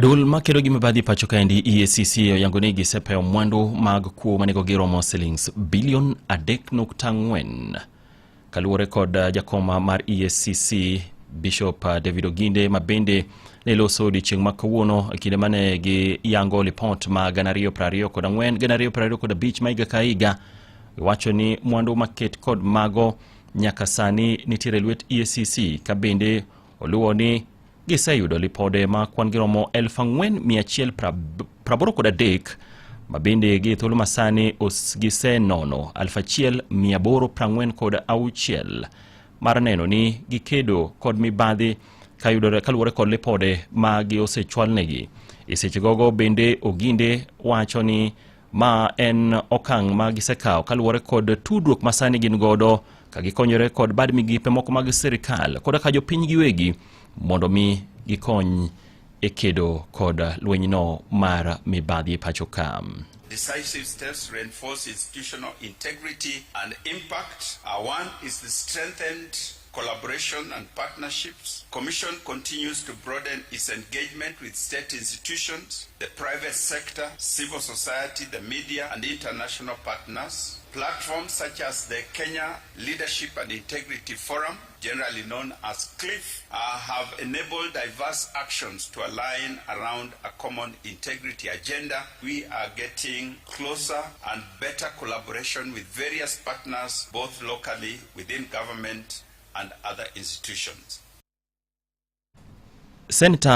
Duol makedo gi mibadhi pacho kaendi EACC oyango ni gisepeyo mwandu mag kuo manego giromo silings bilion 3.4. Kaluwore kod jakom mar EACC Bishop David Oginde, ma bende ne loso odiechieng' ma kawuono e kinde mane giyango lipot ma 2024 2025 ma higa ka higa, giwacho ni mwandu maket kod mago nyaka sani nitiere lwet EACC, ka bende oluwo ni giseyudo lipode ma kwan giromo 4183, ma bende gi thuolo masani gisenono 1846 mar neno ni gikedo kod mibadhi kayudore kaluwore kod lipode ma gi osechwalnegi. E seche gogo bende Oginde wacho ni ma en okang' ma gisekawo kaluwore kod tudruok ma sani gin godo ka gikonyore kod bad migepe moko mag sirikal koda ka jopiny giwegi mondo mi gikony e kedo kod lwenyno mar mibadhi e pacho ka. Decisive steps reinforce institutional integrity and impact. One is the strengthened collaboration and partnerships. Commission continues to broaden its engagement with state institutions, the private sector, civil society, the media, and international partners. Platforms such as the Kenya Leadership and Integrity Forum, generally known as CLIF, have enabled diverse actions to align around a common integrity agenda. We are getting closer and better collaboration with various partners, both locally, within government, and other institutions. Senator